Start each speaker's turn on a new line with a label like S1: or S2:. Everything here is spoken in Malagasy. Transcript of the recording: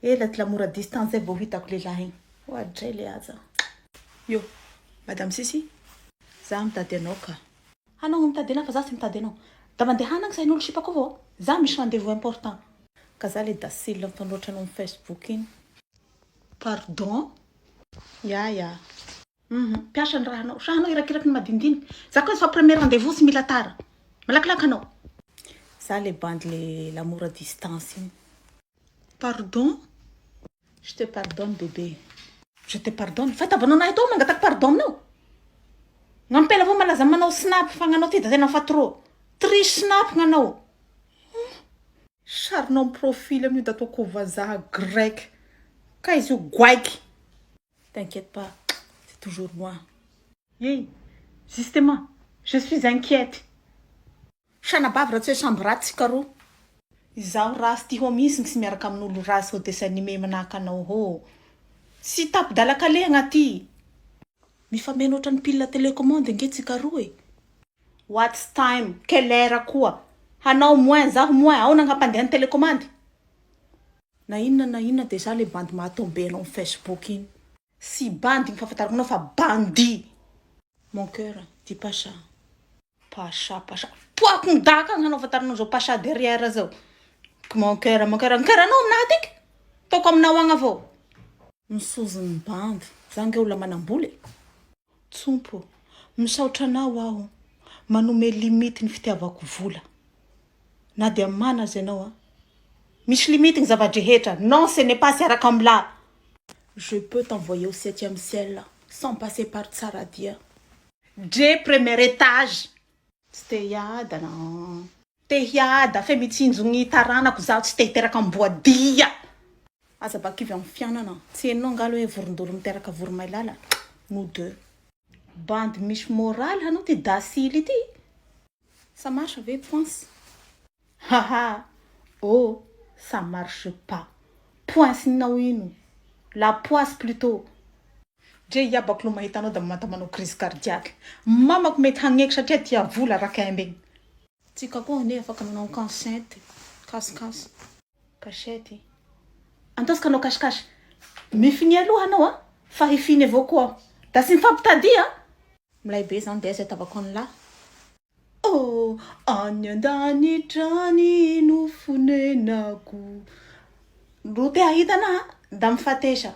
S1: Ela ty l'amour à distance zay vao hitako lehilahy igny. Oadray le aza. Yo, madame Sissi, za mitady anao ka. Hanao no mitady anah fa za tsy mitady anao. Da mandehana agny sahin'olo sipako avao. Za misy rendez-vous important. Ka za le Dasily mpanoratra anao amin'ny Facebook igny. Pardon? Ya ya. Hum mpiasa ny rahanao. Sa anao irakiraky ny madinidiniky. Za koa fa premier rendez-vous tsy mila tara. Malakilaky anao. Za le bandy le l'amour à distance igny. Pardon? Je te pardonne bébé. Je te pardonne. Fahitavanao anahy tô mangataky pardon aminao. Gn'ampela avao malaza manao snap fa gnanao ty da tena fa trop. Triche snap gnanao. Sarinao amin'ny profil amin'io da ataoko vazaha grec. Ka izy io goaiky. T'inquiète pas, c'est toujours moi. Hey, justement, je suis inquiète. Sanabavy raha tsy hoe samby ratsy karoa. Izaho rasy ty ho misy tsy miaraka amin'olo rasy ho dessin animé manahaka anao ho. Tsy tapi-dalakalehagna aty. Mifameno ohatran'ny pile télécommande nge tsika roa e. What's time? Quelle heure koa? Hanao moins zaho moins aona ny hampandeha ny télécommande? Na inona na inona de za le bandy mahatombe anao amin'ny Facebook igny. Tsy bandy ny fahafantarako anao fa bandit. Mon cœur, dis pas ça. Pacha, pacha. Poako ny daka agny hanao fantaranao zao pacha derrière zao. Mon cœur, mon cœur, ny cœur anao aminahy atiky. Ataoko aminao agny avao. Misozony bandy. Za nge olona manambola e. Tsompo, misaotra anao aho manome limite ny fitiavako vola. Na dia mana aza ianao a. Misy limite ny zava-drehetra. Non, ce n'est pas sy araka amila. Je peux t'envoyer au septième ciel sans passer par Tsaradia. Dre premier étage. Tsy te hiadana. Te hiada fe mitsinjo ny taranako zaho tsy te hiteraka amboadia. Aza bakivy amin'ny fiainana. Tsy hainao ngalo hoe vorondolo miteraka voromailala. Nous deux. Bandy misy moraly hanao ty dasily ty. Ça marche ve poince? Haha. Oh, ça marche pas. Poince ninao ino? La poisse plutôt. Dre iabako lo mahita anao da mamanta manao crise cardiaque. Mamako mety hagneky satria tia vola rakemby igny. Tsika koa ane afaka manao cassette. Casse-casse. Cachette. Antaosika anao cache-cache. Mifiny aloha anao a fa hifiny avao koa. Da tsy mifampitadia. Milay be zany de aiza atavako an'lah. Oh, any an-danitra any no fonenako. Ro te hahita anahy da mifatesa.